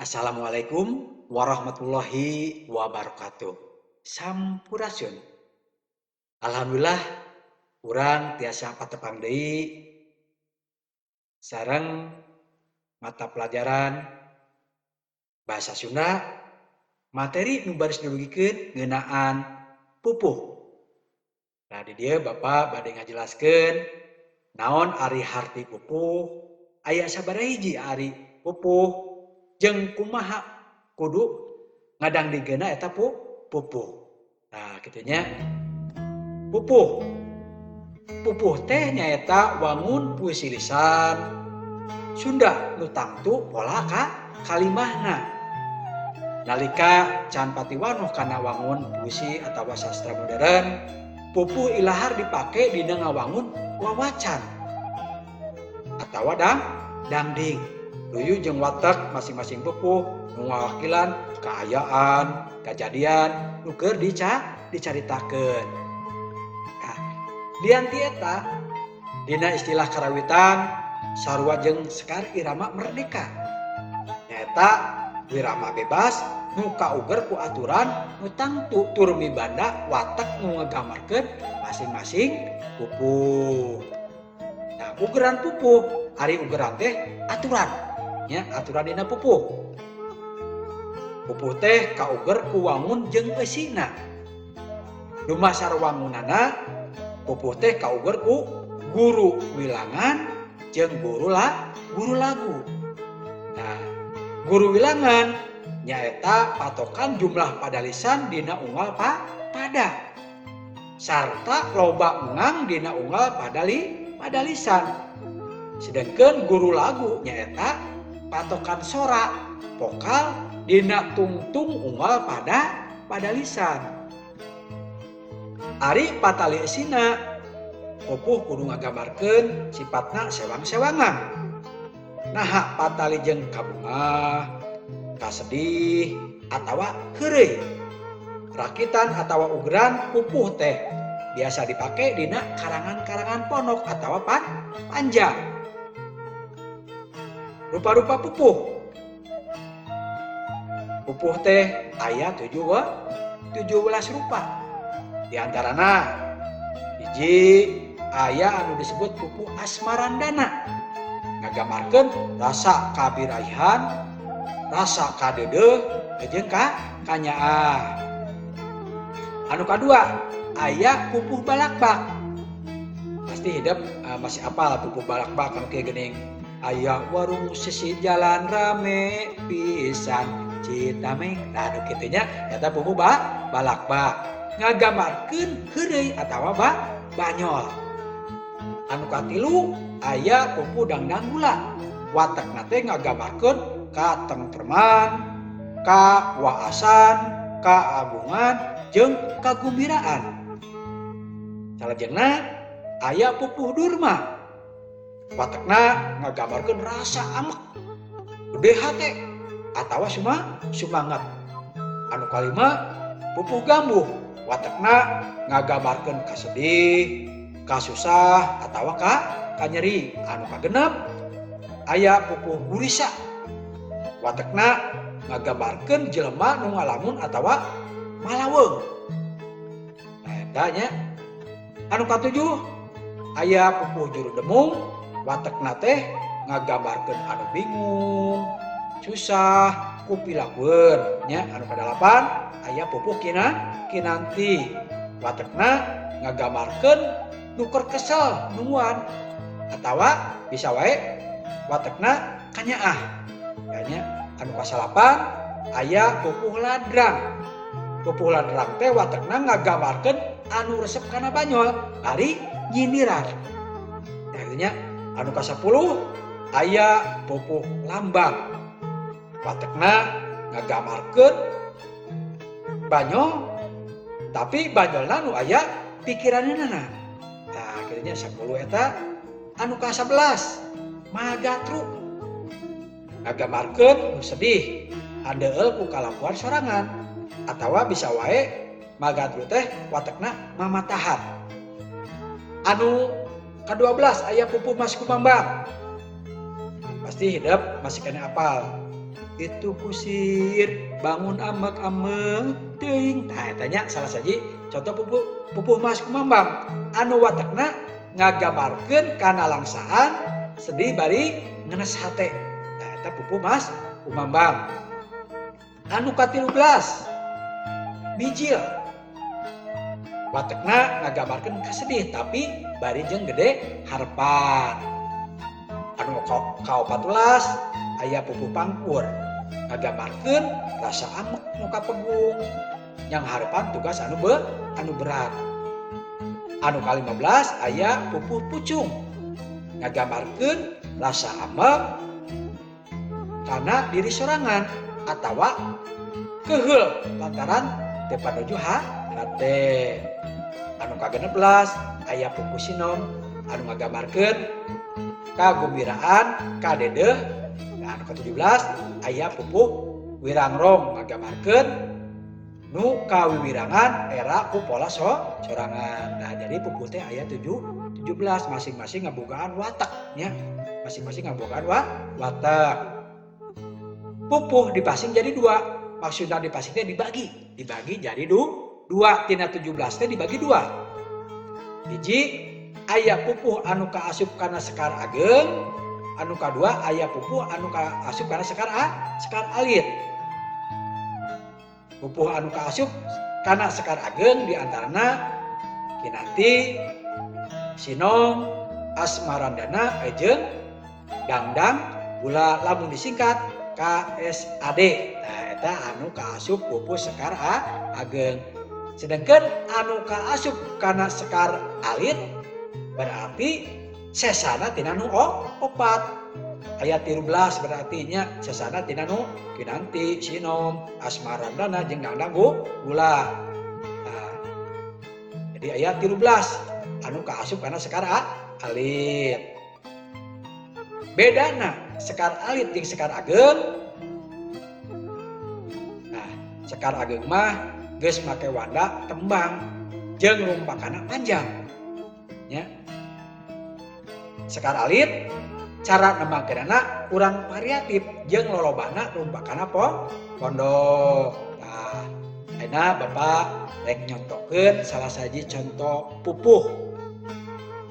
Assalamualaikum warahmatullahi wabarakatuh. Sampurasun. Alhamdulillah urang tiasa patepang deui sareng mata pelajaran bahasa Sunda, materi nu baris didugikeun ngeunaan pupuh. Nah, di dieu Bapak bade ngajelaskeun naon ari harti pupuh, aya sabaraha hiji ari pupuh, jeung kumaha kudu ngadangdikeunna eta pupuh. Nah, kitu nya. Pupuh. Pupuh teh nyaeta wangun puisi lisan Sunda nu tangtu pola kalimahna. Nalika can patiwanoh kana wangun puisi atawa sastra modern, pupuh ilahar dipake dina ngawangun wawacan atawa dangding. Luyu jeung watek masing-masing pupuh nu ngawakilan kaayaan, kajadian nu keur dicaritakeun. Nah, lian ti eta, dina istilah karawitan sarua jeung Sekar Irama Merdeka. Nyaeta wirama bebas nu kauger ku aturan nu tangtu tur mibanda watek nu ngagambarkeun masing-masing pupuh. Nah, ugeran pupuh, ari ugeran teh aturan, nya aturan dina pupuh. Pupuh teh kauger ku wangun jeung eusina. Dumasar wangunana, pupuh teh kauger ku guru wilangan jeung guru lagu. Nah, guru wilangan nyaeta patokan jumlah padalisan dina unggal pada sarta loba engang dina unggal padalisan. Sedangkan guru lagu nyaeta patokan sora vokal dina tungtung unggal padalisan. Ari patali eusina, pupuh kudu ngagambarkeun sifatna sewang-sewangan. Naha patali jeung kabungah, kasedih, atawa heureuy. Rakitan atawa ugeran pupuh teh biasa dipake dina karangan-karangan pondok atawa panjang. Rupa-rupa pupuh. Pupuh teh aya 17 rupa. Di antarana hiji aya anu disebut pupuh asmarandana. Ngagambarkeun rasa kabiraihan, rasa kadeudeuh jeung kanyaah. Anu kadua aya pupuh balakbak. Pasti hidep masih apal pupuh balakbak anu kieu geuning. Aya warung sisi jalan rame pisan Citameng. Nah, anu kitu nya eta pupuh balakbak. Ngagambarkeun heureuy atawa banyol. Anu katilu aya pupuh dangdang gula. Watekna teh ngagambarkeun katengtreman, kawaasan, kaagungan jeung kagumbiraan. Salajengna aya pupuh durma. Watekna ngagambarkeun rasa amek, gede hate atawa sumanget. Anu kalima pupuh gambuh. Watekna ngagambarkeun kasedih, kasusah atawa kanyeri. Anu kagenep aya pupuh gurisa. Watekna ngagambarkeun jelema nu ngalamun atawa malaweung. Nah, eta nya. Anu katujuh aya pupuh juru demung. Watekna teh ngagambarkeun anu bingung, susah, ku pilakueun nya. Anu kadalapan aya pupuh kinanti. Watekna ngagambarkeun nu keur kesel nungguan atawa bisa wae watekna kanyaah. Nya anu kasalapan aya pupuh ladrang. Pupuh ladrang teh watekna ngagambarkeun anu resep kana banyol ari nyindiran. Artinya anu ka-10 aya pupuh lambang. Watekna ngagambarkeun banyol tapi banyolna nu aya pikiranna. Nah, akhirnya 10 eta. Anu ka-11 magatru. Ngagambarkeun nu sedih handeueul ku kalakuan sorangan atawa bisa wae magatru teh watekna mamatahan. Anu ka-12 aya pupuh Mas Kumambang. Pasti hidep masih kena apal. Itu kusir bangun amek-amek teuing. Tah eta nya salah sahiji contoh pupuh pupuh Maskumambang anu watekna ngagabarkeun kana langsaan sedih bari ngenes hate. Tah eta pupuh Maskumambang. Anu ka-13 bijil, watekna ngagabarkeun kasedih tapi bari jeung gede harepan. Anu ka-14 aya pupuh pangkur, ngagabarkeun rasa amek nu kapegung yang harapan tugas anu berat. Anu ka-15 aya pupuh pucung, ngagambarkeun rasa amek kana diri sorangan atawa keheul lantaran teu panuju hate. Anu ka-16 aya pupuh sinom anu ngagambarkeun kagumbiraan kadedeh. Nah, anu ka-17 aya pupuh wirangrong, ngagambarkeun nu kawiwirangan era ku pola sorangan. Nah, jadi pupuh teh aya 7 17, masing-masing ngabogaan watak nya, masing-masing ngabogaan watak. Pupuh dipasing jadi dua, maksudnya dipasing teh dibagi, dibagi jadi dua. Tina 17 teh dibagi dua. Hiji, aya pupuh anu kaasup kana sekar ageng. Anu kadua, aya pupuh anu kaasup kana sekar alit. Pupuh anu kaasup kana sekar ageng diantarana Kinanti, Sinom, Asmarandana jeung Dangdang Gula, lamun disingkat KSAD. Nah, eta anu kaasup pupuh sekar ageng. Sedangkan anu kaasup kana sekar alit berarti sesana tina nu opat, aya 13 berarti nya, sesana tina nu Kinanti, Sinom, Asmarandana jeung Dangdang Gula. Nah, jadi aya 13 anu kaasup kana sekar alit. Bedana sekar alit jeung sekar ageng, nah, sekar ageng mah geus make wanda tembang jeung rumpakana panjang nya. Sekar alit cara nembangkeunana kurang variatif jeung lolobana rumpakana pondok. Nah, ayeuna Bapak rek nyontokeun salah sahiji contoh pupuh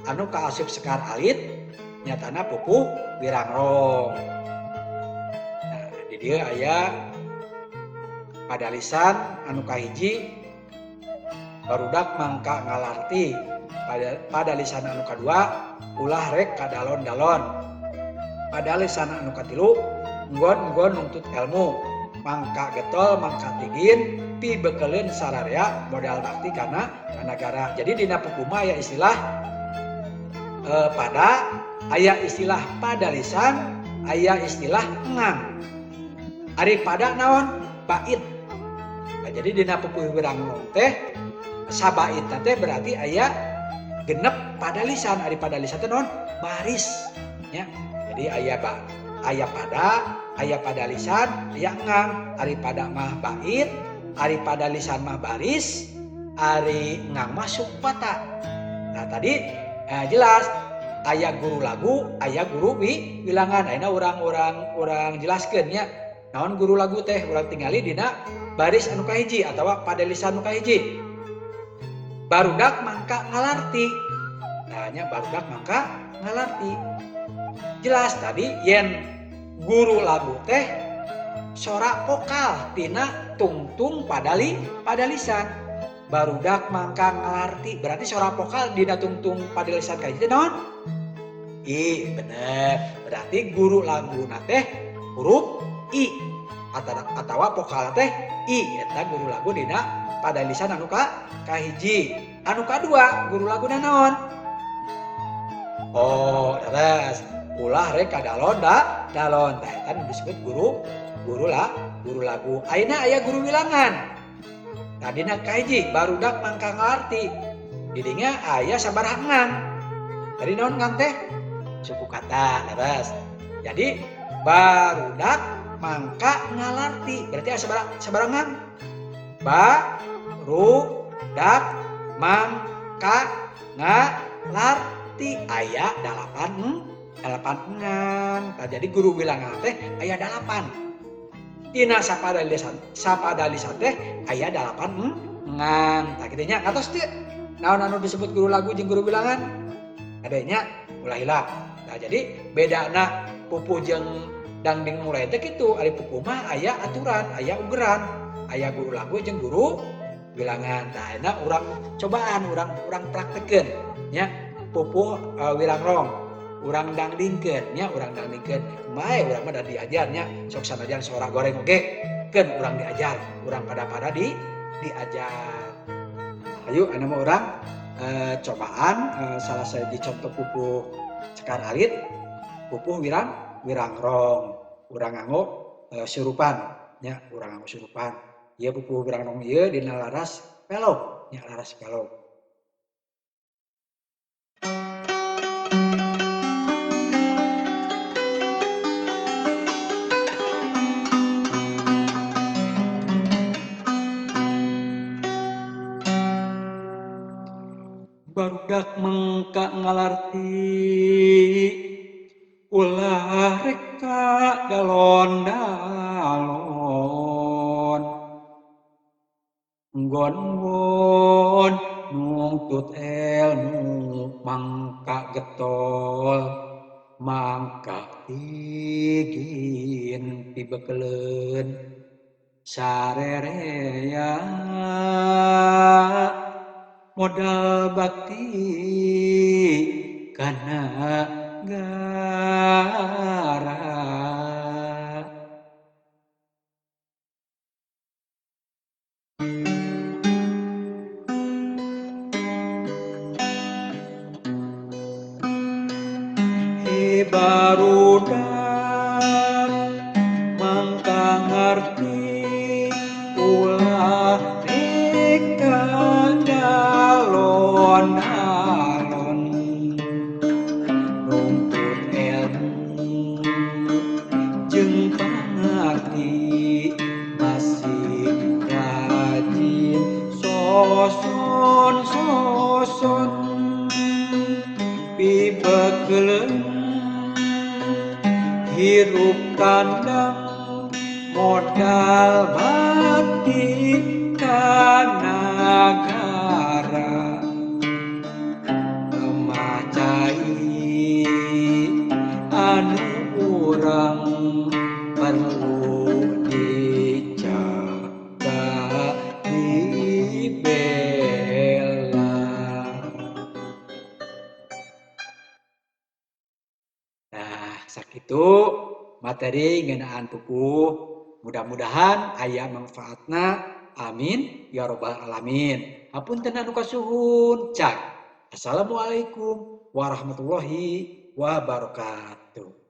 anu kaasup sekar alit, nyatana pupuh wirangrong. Nah, di dieu aya padalisan anu kahiji, barudak mangka ngalarti. Pada padalisan anu kadua, ulah rek kadalon-dalon. Padalisan anu katilu, nggon-nggon nuntut ilmu, mangka getol mangka tigin, pibekeleun sararea modal bakti kana kanagara. Jadi dina pupuh mah aya istilah pada, aya istilah padalisan, aya istilah ngang. Ari pada naon? Bait. Nah, jadi dina pupuh wirangrong teh sabait teh berarti aya 6 padalisan. Ari padalisan teh naon? Baris ya. Jadi aya pada, aya padalisan, aya ngang. Ari pada mah bait, ari padalisan mah baris, ari ngang mah suku kata. Nah, tadi jelas aya guru lagu, aya guru wilangan. Ayeuna urang-urang urang jelaskeun nya naon guru lagu teh. Urang tingali dina baris anu kahiji atawa padalisan anu kahiji, barudak mangka ngalarti. Nah nya, barudak mangka ngalarti, jelas tadi yen guru lagu teh sora vokal tina tungtung padalisan. Barudak mangka ngalarti berarti sora vokal dina tungtung padalisan kahiji teh naon? I, bener. Berarti guru lagu teh huruf I atau vokal teh I. Eta guru lagu dina padalisan anu kahiji. Anu kadua, guru lagu naon? Oh, leres, ulah rek kadalon da dalon. Tah, eta disebut guru guru lah guru lagu. Ayeuna aya guru wilangan. Tadina kahiji, barudak mangka ngarti, didinya aya sabaraha ngang. Tadi naon ngang teh? Suku kata, leres. Jadi barudak mangka ngalarti berarti aya sabaraha sabaraha ngang? Ba ru dak mangka ngalarti aya dalapan, dalapan ngang. Nah, jadi guru wilangan teh aya dalapan. Tina sapadalisan teh aya 8 engang. Tah kitu nya ngatos teu? Naon anu disebut guru lagu jeung guru bilangan? Adanya ulah hilap. Nah, jadi bedana pupuh jeung dangding mulai teh kitu. Ari pupuh mah aya aturan, aya ugeran, aya guru lagu jeung guru bilangan. Tah ayeuna urang cobaan, urang praktekeun nya pupuh wirangrong. Urang dangdingkeun nya, urang dangdingkeun. Kumaha urang mah da diajar nya, sok sanajan sora goreng oge keun urang diajar, urang pada-pada diajar. Ayo ayeuna mah urang cobaan salah sahiji contoh pupuh cekar alit, pupuh wirangrong. Urang nganggo surupan nya, urang nganggo surupan. Ieu pupuh wirangrong ieu dina laras pelog nya, laras pelog. Barudak mengka ngalarti ulah reka galon-galon nggon-nggon nungtut ilmu mangka getol mangka tigin pibekeleun sarerea modal bakti kana gara. He barudak mangka ngarti ulah reka galon-galon nuntut ilmu jeung pangarti masih rajin soson-soson pibekeleun hirup tandang modal bakti kana nagara lemah cai anu urang perlu dijaga dibela. Nah, sakitu materi ngeunaan pupuh. Mudah-mudahan aya manfaatna. Amin ya robbal alamin. Hapunten anu kasuhun. Cak. Assalamualaikum warahmatullahi wabarakatuh.